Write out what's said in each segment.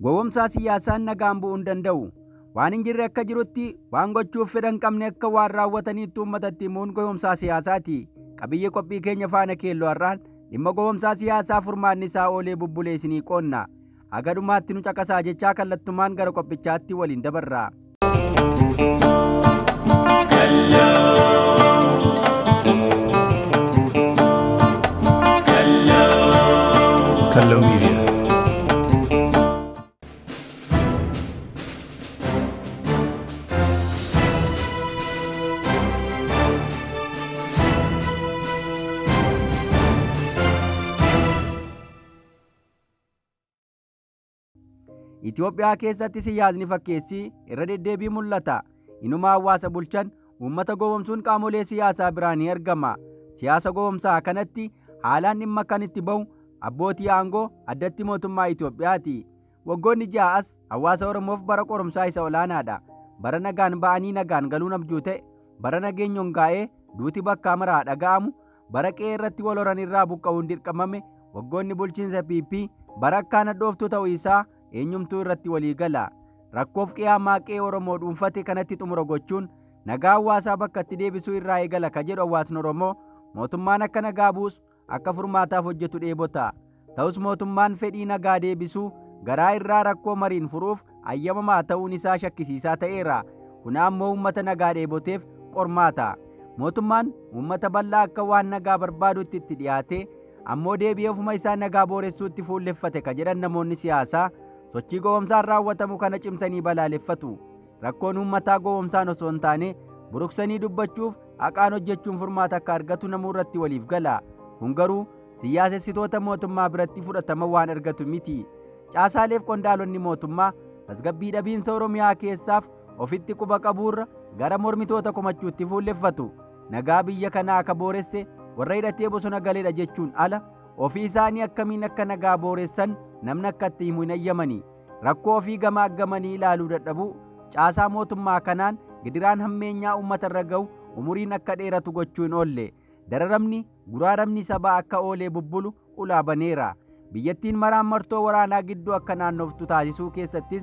Gowwomsaa siyaasaan nagaan bu'uu hin danda'u. Waan hin jirre akka jirutti, waan gochuuf fedha hin qabne akka waan raawwataniitti uummatatti himuun gowwomsaa siyaasaati. Qabiyyee qophii keenya faana keelloo har'aan dhimma gowwomsaa siyaasaa furmaanni isaa oolee bubbulee isinii qoonna. Haga dhumaatti nu caqasaa jechaa kallattumaan gara qophichaatti waliin dabarra. Kallo Media. Itoophiyaa keessatti siyaasni fakkeessii irra deddeebii mul'ata. Inuma hawaasa bulchan uummata gowwomsuun qaamolee siyaasaa biraa ni argama. Siyaasa gowwomsaa kanatti haalaan dhimma kan itti bahu abbootii aangoo addatti mootummaa Itoophiyaati. Waggoonni 6 as hawaasa Oromoof bara qorumsaa isa olaanaadha. Bara nagaan ba'anii nagaan galuun abjuu ta'e, bara nageenyi hongaa'ee duuti bakkaa maraa dhaga'amu, bara qe'ee irratti wal horan irraa buqqa'uun dirqamame, waggoonni bulchiinsa PP bara akkaan hadhooftuu ta'uu isaa eenyumtuu irratti walii gala. Rakkoof qiyaamaa qe'ee Oromoo dhuunfate kanatti xumura gochuun nagaa hawaasaa bakkatti deebisuu irraa eegala ka jedhu hawaasni Oromoo mootummaan akka nagaa buusu akka furmaataaf hojjetu dheebota. Ta'us mootummaan fedhii nagaa deebisuu garaa irraa rakkoo mariin furuuf ayyamamaa ta'uun isaa shakkisiisaa ta'eera. Kun ammoo uummata nagaa dheeboteef qormaata. Mootummaan uummata bal'aa akka waan nagaa barbaadutti itti dhiyaatee ammoo deebi'ee ofuma isaa nagaa booressuutti fuulleffate ka jedhan namoonni siyaasaa sochii gowwomsaan raawwatamu kana cimsanii balaaleffatu. Rakkoon uummataa gowwomsaan osoo hin taane buruqsanii dubbachuuf haqaan hojjechuun furmaata akka argatu namuu irratti waliif gala. Kun garuu siyaasessitoota mootummaa biratti fudhatama waan argatu miti. Caasaaleef qondaalonni mootummaa tasgabbii dhabiinsa Oromiyaa keessaaf ofitti quba qabuurra gara mormitoota komachuutti fuulleffatu. Nagaa biyya kanaa ka booresse warra hidhatee bosona galedha jechuun ala ofii isaanii akkamiin akka nagaa booressan namni akka itti himu hin ayyamani. Rakkoo ofii gamaaggamanii ilaaluu dadhabuu caasaa mootummaa kanaan gidiraan hammeenyaa uummata irra ga'u umuriin akka dheeratu gochuu hin oolle. Dararamni, guraaramni sabaa akka oolee bubbulu ulaa baneera. Biyyattiin maraammartoo waraanaa gidduu akka naannoftu taasisuu keessattis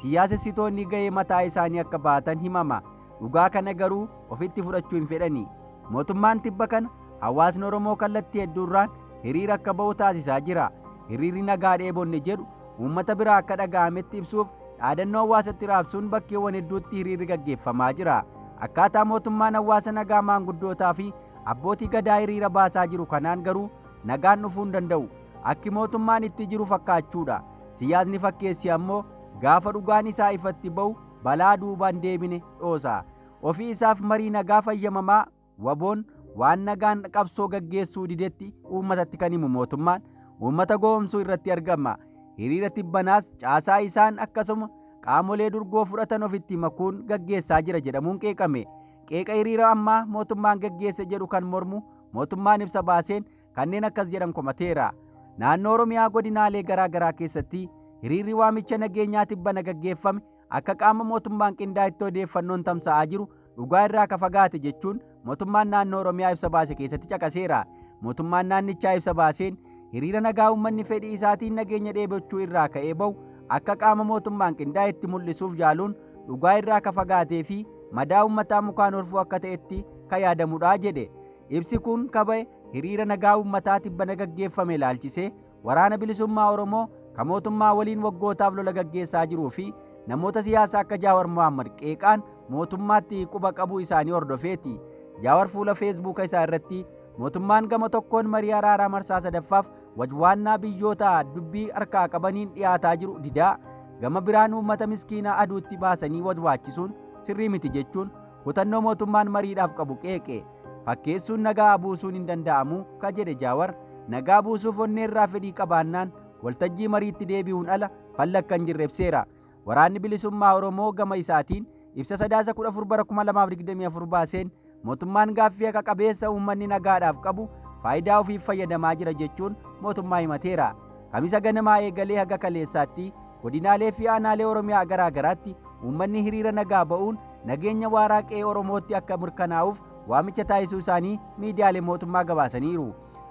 siyaasessitoonni ga'ee mataa isaanii akka bahatan himama. Dhugaa kana garuu ofitti fudhachuu hin fedhani. Mootummaan tibba kana hawaasni Oromoo kallattii hedduurraan hiriira akka ba'u taasisaa jira. Hiriirri nagaa dheebonne jedhu uummata biraa akka dhaga'ametti ibsuuf dhaadannoo hawaasatti raabsuun bakkeewwan hedduutti hiriirri gaggeeffamaa jira. Akkaataa mootummaan hawaasa nagaa maanguddootaa fi abbootii gadaa hiriira baasaa jiru kanaan garuu nagaan dhufuu hin danda'u. Akki mootummaan itti jiru fakkaachuudha. Siyaasni fakkeessi ammoo gaafa dhugaan isaa ifatti ba'u balaa duubaan deebine dhoosa. Ofii isaaf marii nagaa fayyamamaa WBOn waan nagaan qabsoo gaggeessuu didetti uummatatti kan himu mootummaan uummata gowomsuu irratti argama. Hiriira tibbanaas caasaa isaan akkasuma qaamolee durgoo fudhatan ofitti makuun gaggeessaa jira jedhamuun qeeqame. Qeeqa hiriira ammaa mootummaan gaggeesse jedhu kan mormu mootummaan ibsa baaseen kanneen akkas jedhan komateera. Naannoo Oromiyaa godinaalee garaa garaa keessatti hiriirri waamicha nageenyaa tibbana gaggeeffame akka qaama mootummaan qindaa'etti odeeffannoon tamsa'aa jiru dhugaa irraa ka fagaate jechuun mootummaan naannoo Oromiyaa ibsa baase keessatti caqaseera. Mootummaan naannichaa ibsa baaseen hiriira nagaa uummanni fedhii isaatiin nageenya dheebochuu irraa ka'ee bahu akka qaama mootummaan qindaa'etti mul'isuuf yaaluun dhugaa irraa ka fagaatee fi madaa uummataa mukaan horfuu akka ta'etti ka yaadamudha jedhe. Ibsi kun ka ba'e hiriira nagaa uummataa tibbana gaggeeffame ilaalchisee Waraana Bilisummaa Oromoo ka mootummaa waliin waggootaaf lola gaggeessaa jiruu fi namoota siyaasaa akka Jaawar Mohaammed qeeqaan mootummaatti quba qabuu isaanii hordofeeti. Jaawar fuula Feesbuuka isaa irratti mootummaan gama tokkoon marii araaraa marsaa sadaffaaf wajwaannaa biyyoota dubbii harkaa qabaniin dhiyaataa jiru didaa gama biraan uummata miskiinaa aduutti baasanii wajwaachisuun sirrii miti jechuun kutannoo mootummaan mariidhaaf qabu qeeqe. Fakkeessuun nagaa buusuun hin danda'amu ka jedhe Jaawar nagaa buusuuf onneerraa fedhii qabaannaan waltajjii mariitti deebi'uun ala falli akka hin jirre ibseera. Waraanni Bilisummaa Oromoo gama isaatiin ibsa Sadaasa 14 bara 2024 baaseen mootummaan gaaffii haqa qabeessa uummanni nagaadhaaf qabu faayidaa ofiif fayyadamaa jira jechuun mootummaa himateera. Kamisa ganamaa eegalee haga kaleessaatti godinaalee fi aanaalee Oromiyaa garaa garaatti uummanni hiriira nagaa ba'uun nageenya waaraa qe'ee Oromootti akka mirkanaa'uuf waamicha taasisuu isaanii miidiyaalee mootummaa gabaasaniiru.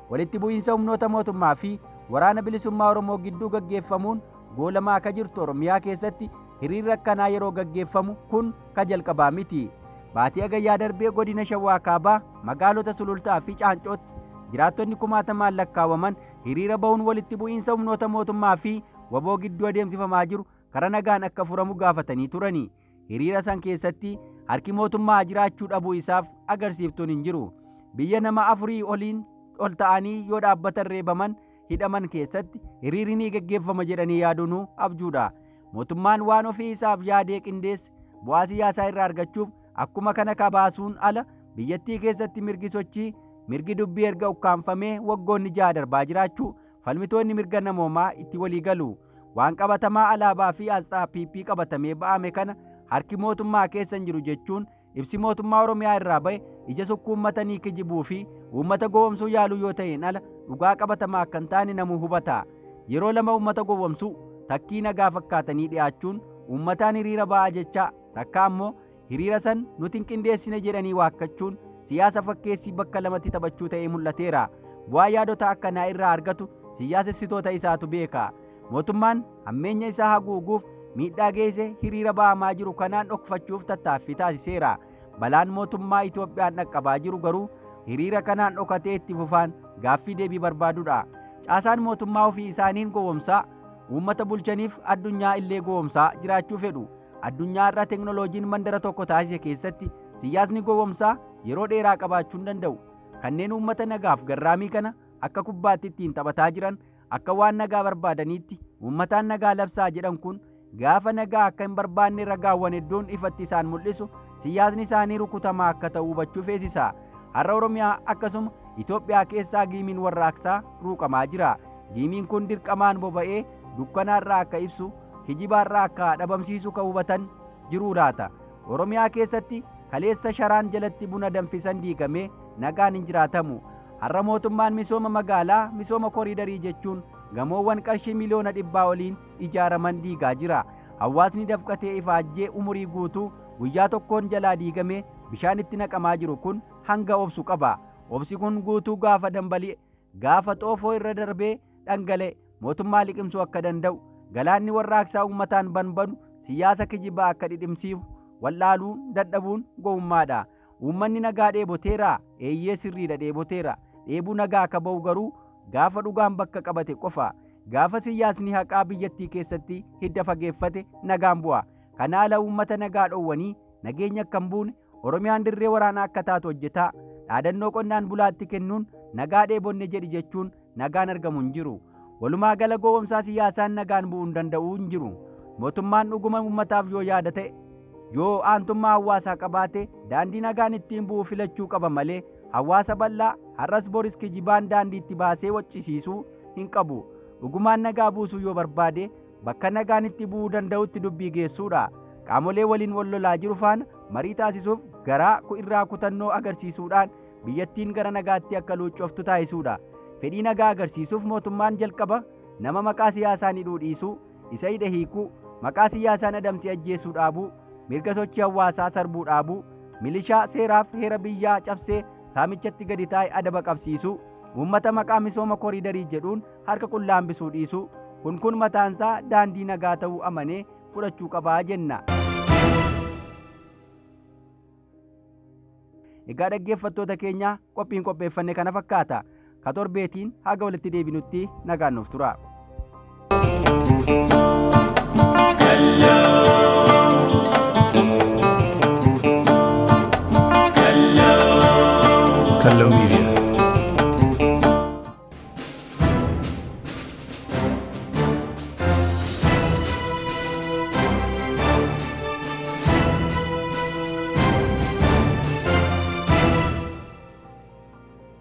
Walitti bu'iinsa humnoota mootummaa fi Waraana Bilisummaa Oromoo gidduu gaggeeffamuun Goolamaa akka jirtu Oromiyaa keessatti hiriirri akkanaa yeroo gaggeeffamu kun ka jalqabaa miti. Baatii Hagayyaa darbee godina Shawaa Kaabaa magaalota Sulultaa fi Caancootti jiraattonni kumaatamaan lakkaawaman hiriira bahuun walitti bu'iinsa humnoota mootummaa fi waboo gidduu adeemsifamaa jiru kara nagaan akka furamu gaafatanii turani. Hiriira san keessatti harki mootummaa jiraachuu dhabuu isaaf agarsiiftuun hin jiru. Biyya nama afurii oliin ol ta'anii yoo dhaabbatan reebaman hidhaman keessatti hiriirri ni geggeeffama jedhanii yaaduunuu abjuudha. Mootummaan waan ofii isaaf yaadee qindeesse bu'aa siyaasaa irraa argachuuf akkuma kana kabaasuun ala biyyattii keessatti mirgi sochii, mirgi dubbii erga ukkaamfamee waggoonni 6 darbaa jiraachuu falmitoonni mirga namoomaa itti walii galu. Waan qabatamaa alaabaa fi asxaa PP qabatamee ba'ame kana harki mootummaa keessa hin jiru jechuun ibsi mootummaa Oromiyaa irraa ba'e ija sukkuummatanii kijibuu fi uummata gowwomsuu yaaluu yoo ta'een ala dhugaa qabatamaa akka hin taane namuu hubata. Yeroo lama uummata gowwomsuu, takkii nagaa fakkaatanii dhiyaachuun uummataan hiriira ba'aa jechaa, takkaa ammoo hiriira san nuti hin qindeessine jedhanii waakkachuun siyaasa fakkeessii bakka lamatti taphachuu ta'ee mul'ateera. Bu'aa yaadota akkanaa irraa argatu siyaasessitoota isaatu beeka. Mootummaan hammeenya isaa haguuguuf miidhaa geesse hiriira ba'amaa jiru kanaan dhokfachuuf tattaaffii taasiseera. Balaan mootummaa Itoophiyaan dhaqqabaa jiru garuu hiriira kanaan dhokatee itti fufaan gaaffii deebii barbaadudha. Caasaan mootummaa ofii isaaniin gowwomsaa uummata bulchaniif addunyaa illee gowwomsaa jiraachuu fedhu. Addunyaa har'a teknooloojiin mandara tokko taasise keessatti siyaasni gowwomsaa yeroo dheeraa qabaachuu hin danda'u. Kanneen uummata nagaaf garraamii kana akka kubbaatti ittiin taphataa jiran akka waan nagaa barbaadaniitti uummataan nagaa labsaa jedhan kun gaafa nagaa akka hin barbaanne ragaawwan hedduun ifatti isaan mul'isu siyaasni isaanii rukutamaa akka ta'u hubachuu feesisa. Har'a Oromiyaa akkasuma Itoophiyaa keessaa giimiin warraaqsaa ruuqamaa jira. Giimiin kun dirqamaan boba'ee dukkanaarraa akka ibsu, kijibaarraa akka dhabamsiisu kan hubatan jiruu laata? Oromiyaa keessatti kaleessa sharaan jalatti buna danfisan diigamee nagaan hin jiraatamu. Har'a mootummaan misooma magaalaa, misooma koriidarii jechuun gamoowwan qarshii miliyoona dhibbaa oliin ijaaraman diigaa jira. Hawaasni dafqatee ifaajjee umurii guutuu guyyaa tokkoon jalaa diigamee bishaan itti naqamaa jiru kun hanga obsu qaba. Obsi kun guutuu gaafa dambali'e, gaafa xoofoo irra darbee dhangala'e mootummaa liqimsuu akka danda'u, galaanni warraaqsaa uummataan banbanu siyaasa kijibaa akka dhidhimsiifu wallaaluun dadhabuun gowwummaadha. Uummanni nagaa dheeboteera, eeyyee sirriidha dheeboteera. Dheebuu nagaa akka ba'u garuu gaafa dhugaan bakka qabate qofa. Gaafa siyaasni haqaa biyyattii keessatti hidda fageeffate nagaan bu'a. Kana ala uummata nagaa dhoowwanii nageenya akka hin buune Oromiyaan dirree waraanaa akka taatu hojjetaa. Dhaadannoo qonnaan bulaatti kennuun nagaa dheebonne jedhi jechuun nagaan argamu hin jiru. Walumaa gala gowwomsaa siyaasaan nagaan bu'uu hin danda'u hin jiru. Mootummaan dhuguma uummataaf yoo yaada ta'e, yoo aantummaa hawaasaa qabaate daandii nagaan ittiin bu'u filachuu qaba malee hawaasa bal'aa har'as boris kijibaan daandiitti baasee waccisiisuu hin qabu. Dhugumaan nagaa buusuu yoo barbaade bakka nagaan itti bu'uu danda'utti dubbii geessuudha. Qaamolee waliin wal lolaa jiru faana marii taasisuuf garaa irraa kutannoo agarsiisuudhaan biyyattiin gara nagaatti akka luuccoftu taasisuudha. Fedhii nagaa agarsiisuuf mootummaan jalqaba nama maqaa siyaasaan hidhuu dhiisuu, isa hidhe hiikuu, maqaa siyaasaan adamsee ajjeesuu dhaabuu, mirga sochii hawaasaa sarbuu dhaabuu, milishaa seeraaf heera biyyaa cabsee saamichatti gadi taa'e adaba qabsiisuu, uummata maqaa misooma koriidarii jedhuun harka qullaa hambisuu dhiisuu, kun kun mataansaa daandii nagaa ta'uu amanee fudhachuu qabaa jenna. Egaa dhaggeeffattoota keenya qophiin qopheeffanne kana fakkaata. Ka torbeetiin haga walitti deebinutti nagaan nuuf tura.